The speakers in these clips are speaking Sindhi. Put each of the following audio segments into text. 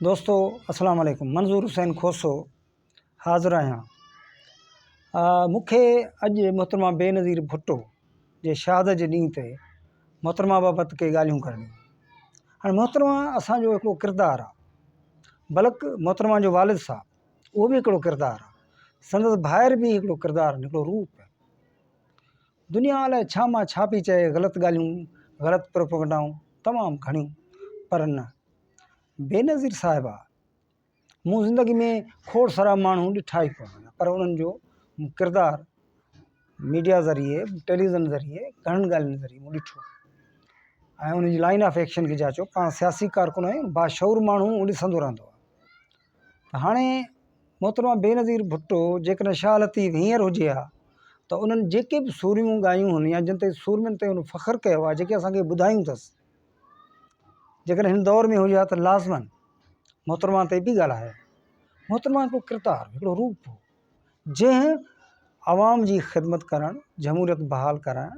دوستو السلام عليڪم منظور حسين کوسو حاضر آهيان مون کي اڄ محترمه بينظير ڀٽو جي شهادت جي ڏينهن تي محترمه بابت ڪي ڳالهيون ڪرڻيون هاڻي محترمه اسانجو هڪڙو ڪردار آهي بلڪ محترمه جو والد صاحب اهو به هڪڙو ڪردار آهي سندس ڀائر به هڪڙو ڪردار آهن هڪڙو روپ آهن دنيا الائي ڇا مان ڇا پئي چئي غلط ڳالهيون غلط پروپئگنڊائون تمام گهڻيون پر نه بينظير صاحبه مون زندگي ۾ کوڙ سارا ماڻهو ڏٺا ئي ڪونه پر انهن جو ڪردار ميڊيا ذريعي ٽيليوزن ذريعي گهڻن ڳالهين ذريعي مون ڏٺو ۽ ان جي لائن آف ايڪشن کي جاچيو پاڻ سياسي ڪارڪن آهيون باشعور ماڻهو ڏسندو رهندو آهي ته هاڻي محترمه بينظير ڀٽو جيڪڏهن شاهه لطيف هينئر هجي ها ته انهن جيڪي به سورميون ڳايون هن يا جن تي سورمين تي هن فخر ڪيو آهي جيڪي اسان کي ٻڌايون اٿس جيڪڏهن هن دور ۾ هجي ها ته لازمن محترمه تي به ڳالهائي ها. محترمه هڪڙو ڪردار هڪڙو روپ هو جنهن عوام جي خدمت ڪرڻ جمهوريت بحال ڪرائڻ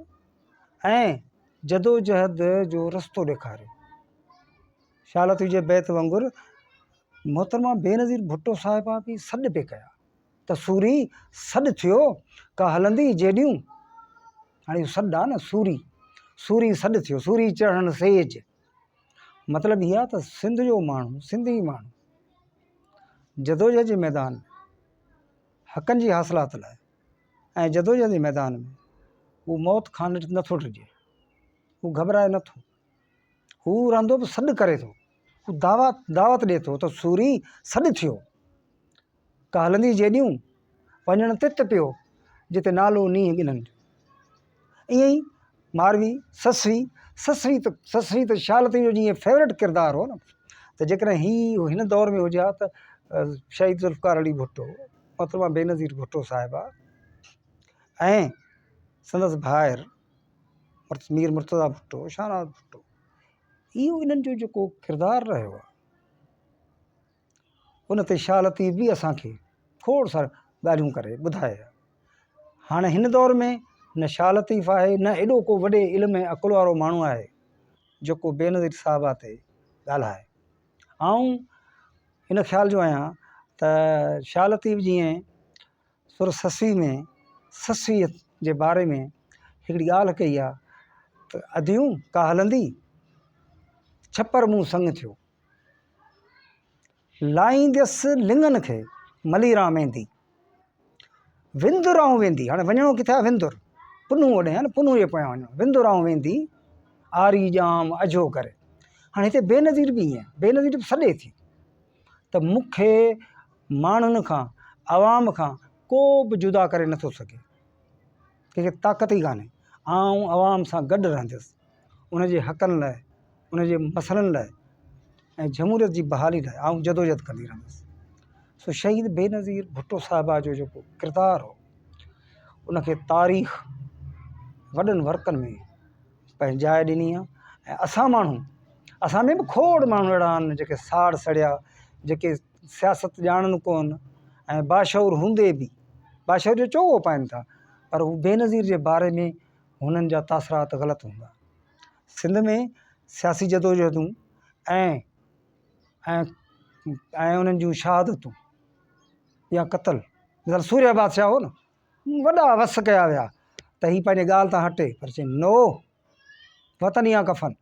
۽ جدوجهد جو رستو ڏيکاريو. شاهه لطيف جي بيت وانگر محترمه بينظير ڀٽو صاحبه به سڏ پئي ڪيا ته سوري سڏ ٿيو ڪا هلندي جيڏيون هاڻي اهو سڏ آ نه سوري سوري سڏ ٿيو سوري چڙهڻ سيج مطلب هي آ ته سنڌ جو ماڻهو سنڌي ماڻهو جدوجهد جي ميدان ۾ حقن جي حاصلات لاء ۽ جدوجهد جي ميدان ۾ هو موت کان نٿو ڊڄي هو گهٻرائي نٿو هو رهندو به سڏ ڪري ٿو، هو دعوت دعوت ڏئي ٿو ته سوري سڏ ٿيو، ڪا هلندي جيڏيون، وڃڻ تت پيو، جتي نالو نينهن ڳنهن جو. ائين ئي ماروي، سسئي، سسئي ته سسئي ته شاهه لطيف جو جيئن فيورٽ ڪردار هو نه ته جيڪڏهن هي هن دور ۾ هجي ها ته شهيد ذوالفقار علي ڀٽو، محترمه بينظير ڀٽو صاحبه ۽ سندس ڀائر مير مرتضيٰ ڀٽو، شاهنواز ڀٽو اهو انهن جو جيڪو ڪردار رهيو آهي ان تي شاهه لطيف به اسان کي کوڙ ساريون ڳالهيون ڪري ٻڌائي آهي. هاڻي هن دور ۾ نه شاهه لطيف آهي نه ايڏو ڪو وڏي علم ۽ عقل وارو ماڻهو آهي جيڪو بينظير صاحبه تي ڳالهائي. آئون ان خيال جو آهيان ته شاهه لطيف جيئن سر سسئي ۾ سسئيء جي باري ۾ هڪڙي ڳالهه ڪئي آ ته اديون ڪا هلندي، ڇپر مون سڱ ٿيو. لائينديس لڱن کي مليران ميندي. وندر آئون ويندي، هاڻي وڃڻو ڪٿي آ وندر، پنهون اوڏي آ نه پنهون جي پويان وڃڻو، وندر آئون ويندي، آري ڄام اجهو ڪري. هاڻي هتي بينظير به ائين، بينظير به سڏي ٿي ته مون کي ماڻهن کان، عوام کان ڪو به جدا ڪري نٿو سگهي. ڪنهن کي طاقت ئي ڪانهي. آئون عوام سان گڏ رهندس، ان جي حقن لاء، ان جي مسئلن لاء ۽ جمهوريت جي بحالي لاء آئون جدوجهد ڪندي رهندس. سو شهيد بينظير ڀٽو صاحبه جو جيڪو ڪردار هو، ان کي تاريخ وڏن ورقن ۾ پنهنجي جاء ڏني آهي ۽ اسان ماڻهو، اسان ۾ به کوڙ ماڻهو اهڙا آهن جيڪي ساڙ سڙيا، جيڪي سياست ڄاڻن ڪونه ۽ باشعور هوندي به باشعور جو چوغو پائين ٿا پر هو بينظير جي باري ۾ هنن جا تاثرات غلط هوندا. سنڌ ۾ سياسي جدوجهدون ۽ ۽ ۽ انهن جون شهادتون يا قتل مثال سورهيه بادشاهه هو نه وڏا وس ڪيا ويا ته هي پنهنجي ڳالهه تان هٽي پر چيائين نو وطن يا ڪفن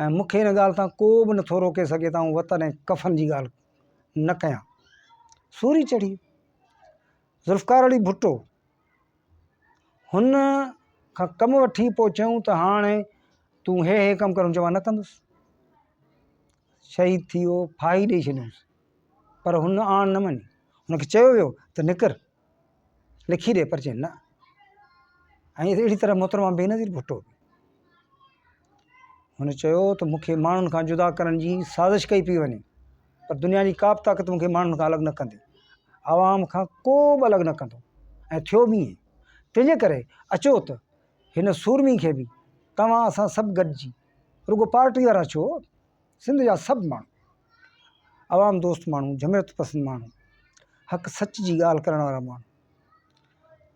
۽ مون کي ان ڳالهه تان ڪو به نٿو روڪي سگهي ته آئون وطن ۽ ڪفن جي ڳالهه نه ڪيان. سوري چڙهي ذوالفقار علي ڀٽو هن کان ڪم وٺي پوء چيائون ته هاڻي تون هي هي ڪم ڪر هن چيو مان نه ڪندس. شهيد ٿي ويو ڦاهي ڏئي ڇڏيائونس پر هن آڻ نه مڃي هن کي چيو ويو ته نڪر لکي ڏي پر چيائين نه ۽ اهڙي طرح محترمه بينظير ڀٽو به هن چيو ته مون کي ماڻهن کان جدا ڪرڻ جي سازش ڪئي پئي وڃي پر دنيا جي ڪا به طاقت مون کي ماڻهن کان الڳ نه ڪندي عوام کان ڪو به الڳ نه ڪندو ۽ ٿيو به ائين تنهنجي ڪري اچو ته هن سورمي کي به توهان اسان سڀ گڏجي رڳو پارٽي وارا ڇو سنڌ جا سڀ ماڻهو عوام دوست ماڻهو جمهوريت پسند ماڻهو حق سچ جي ڳالهه ڪرڻ وارا ماڻهو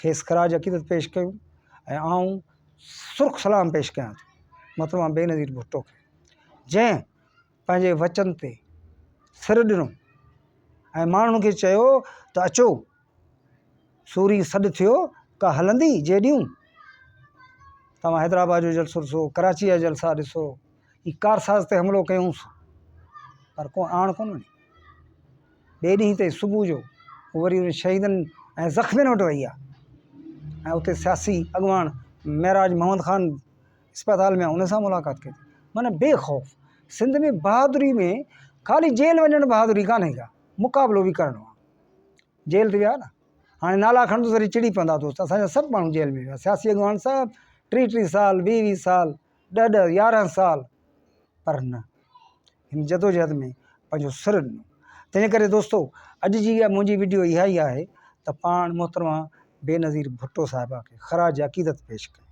کيس خراج عقيدت پيش ڪيون ۽ آئون سرخ سلام پيش ڪيان ٿو محترمه بينظير ڀٽو کي جنهن پنهنجي وچن تي سر ڏنو ۽ ماڻهن کي چيو ته اچو سوري سڏ ٿيو ڪا هلندي جيڏيون توهان حيدرآباد جو جلسو ڏسو ڪراچي جا جلسا ڏسو هي ڪارساز تي حملو ڪيونس پر ڪو آڻ ڪونه وڃي ٻئي ڏينهن تي صبح جو وري ان شهيدن ۽ زخمين وٽ وئي آهي ۽ اتي سياسي اڳواڻ معراج محمد خان اسپتال ۾ ان سان ملاقات ڪئي معنيٰ بي خوف سنڌ ۾ بهادري ۾ خالي جيل وڃڻ بهادري ڪانهي ڪا مقابلو به ڪرڻو آهي جيل تي ويا نه هاڻي نالا کڻندس وري چڙي پوندا دوست اسان جا سڀ ماڻهو جيل ۾ ويا سياسي اڳواڻ سڀ ٽي ٽي سال ويهه ويهه سال ڏهه ڏهه يارهن سال پر نه هن جدوجهد ۾ پنهنجو سر ڏنو تنهن ڪري دوستو اڄ جي اها منهنجي وڊيو اها ئي آهي ته پاڻ محترمه بينظير ڀٽو صاحبه کي خراج عقيدت پيش ڪيون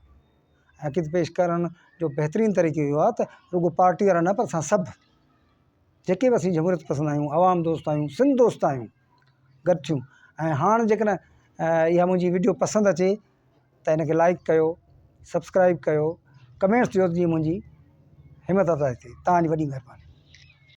۽ عقيدت پيش ڪرڻ جو بهترين طريقو اهو آهي ته رڳو پارٽي وارا نه پر اسان سڀ جيڪي به اسين جمهوريت پسند آهيون عوام دوست آهيون سنڌ دوست آهيون گڏ ٿيون ۽ هاڻ جيڪڏهن اها منهنجي وڊيو پسند اچي ته ان کي لائڪ ڪيو سبسڪرائب ڪيو ڪمينٽس ڏيو جيئن منهنجي همت افزائي ٿئي توهان جي وڏي مهرباني.